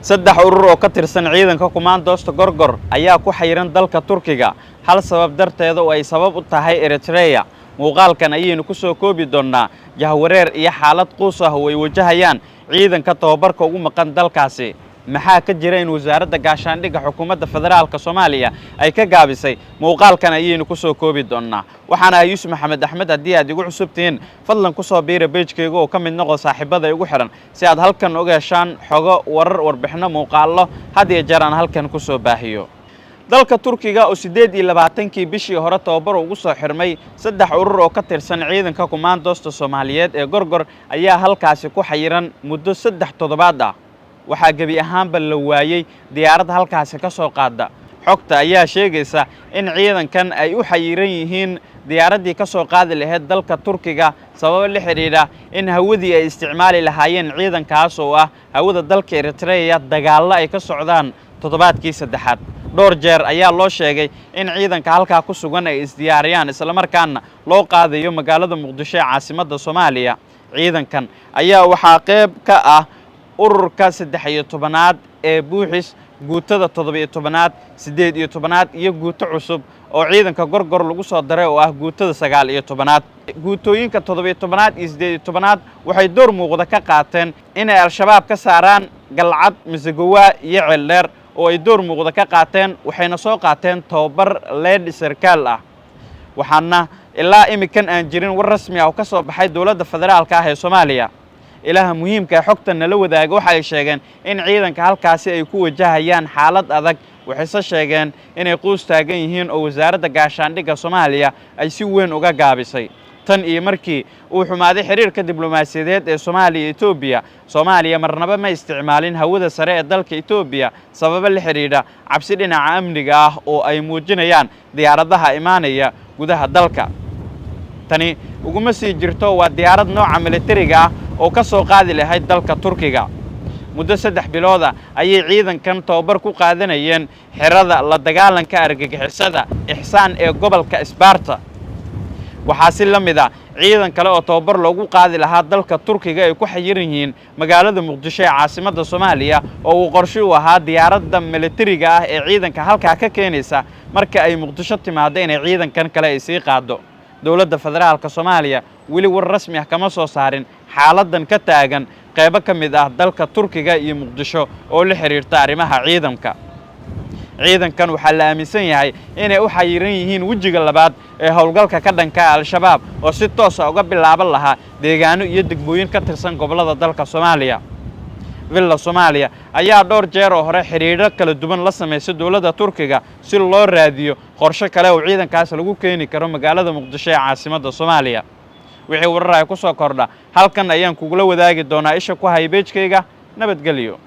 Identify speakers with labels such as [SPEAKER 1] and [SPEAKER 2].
[SPEAKER 1] Saddex urur oo ka tirsan ciidanka kumaandoosta Gorgor ayaa ku xayiran dalka Turkiga, hal sabab darteeda oo ay sabab u tahay Eritrea. Muuqaalkan ayaynu ku soo koobi doonnaa jahwareer iyo xaalad quus ah oo ay wajahayaan ciidanka tababarka ugu maqan dalkaasi. Maxaa ka jira in Wasaaradda Gaashaandhigga Xukuumadda Federaalka Soomaaliya ay ka gaabisay? Muuqaalkan ayaynu ku soo koobi doonnaa. Waxaana ahay Yuusuf Maxamed Axmed. Haddii aad igu cusub tihiin, fadlan ku soo biira page-kayga oo ka mid noqo saaxiibada igu xidhan, si aad halkan uga heshaan xogo, warar, warbixino, muuqaallo had iyo jeer aan halkan ku soo baahiyo. Dalka Turkiga oo 28-kii bishii hore tababar ugu soo xirmay saddex urur oo ka tirsan ciidanka kumaandoosta Soomaaliyeed ee Gorgor ayaa halkaasi ku xayiran muddo 3 toddobaad ah. Waxaa gebi ahaanba la waayey diyaarad halkaasi ka soo qaada. Xogta ayaa sheegaysa in ciidankan ay u xayiran yihiin diyaaraddii ka soo qaadi lahayd dalka Turkiga sababo la xidhiidha in hawadii ay isticmaali lahaayeen ciidankaas oo ah hawada dalka Eritreya dagaallo ay ka socdaan toddobaadkii saddexaad. Dhowr jeer ayaa loo sheegay in ciidanka halkaa ku sugan ay isdiyaariyaan, islamarkaana loo qaadayo magaalada Muqdisho ee caasimadda Soomaaliya. Ciidankan ayaa waxaa qayb ka ah ururka 13aad ee Buuxis, guutada 17aad, 18aad iyo guuto cusub oo ciidanka Gorgor lagu soo daray oo ah guutada 19aad. Guutooyinka 17aad iyo 18aad waxay door muuqda ka qaateen inay Al-Shabaab ka saaraan Galcad, Masagowaa iyo Ceeldheer oo ay door muuqda ka qaateen, waxayna soo qaateen tababar leedhi sarkaal ah. Waxaana ilaa imikan aan jirin war rasmi ah oo ka soo baxay dowladda federaalka ah ee Soomaaliya. Ilaha muhiimka ee xogtan nala wadaaga waxa ay sheegeen in ciidanka halkaasi ay ku wajahayaan xaalad adag. Waxayse sheegeen inay quus taagan yihiin oo Wasaaradda Gaashaandhigga Soomaaliya ay si weyn uga gaabisay. Tan iyo markii uu xumaaday xiriirka diblomaasiyadeed ee Soomaaliya iyo Etoobiya, Soomaaliya marnaba ma isticmaalin hawada sare ee dalka Etoobiya sababo la xidhiidha cabsi dhinaca amniga ah oo ay muujinayaan diyaaradaha imaanaya gudaha dalka. Tani uguma sii jirto waa diyaarad nooca militariga ah oo ka soo qaadi lahayd dalka Turkiga. Muddo 3 bilooda ayay ciidankan tababar ku qaadanayeen xerada la dagaalanka argagixisada Ixsaan ee gobolka Isbaarta. Waxaa si la mid ah ciidan kale oo tababar loogu qaadi lahaa dalka Turkiga ay ku xayiran yihiin magaalada Muqdisho ee caasimadda Soomaaliya, oo uu qorshe u ahaa diyaaradda militariga ah ee ciidanka halkaa ka keenaysa marka ay Muqdisho timaaddo inay ciidankan kale ay sii qaaddo. Dowladda Federaalka Soomaaliya weli war rasmi ah kama soo saarin xaaladdan ka taagan qaybo ka mid ah dalka Turkiga iyo Muqdisho oo la xidhiirta arrimaha ciidanka. Ciidankan waxaa la aaminsan yahay inay u xayiran yihiin wejiga labaad ee howlgalka ka dhanka Al-Shabaab oo si toosa uga bilaaban lahaa deegaano iyo degmooyin ka tirsan gobollada dalka Soomaaliya. Villa Soomaaliya ayaa dhowr jeer oo hore xidhiidho kala duwan la samaysay dowladda Turkiga si loo raadiyo qorshe kale oo ciidankaas lagu keeni karo magaalada Muqdisho ee caasimadda Soomaaliya. Wixii warar ay ku soo kordha halkan ayaan kugula wadaagi doonaa. Isha ku hay page-kayga. Nabadgelyo.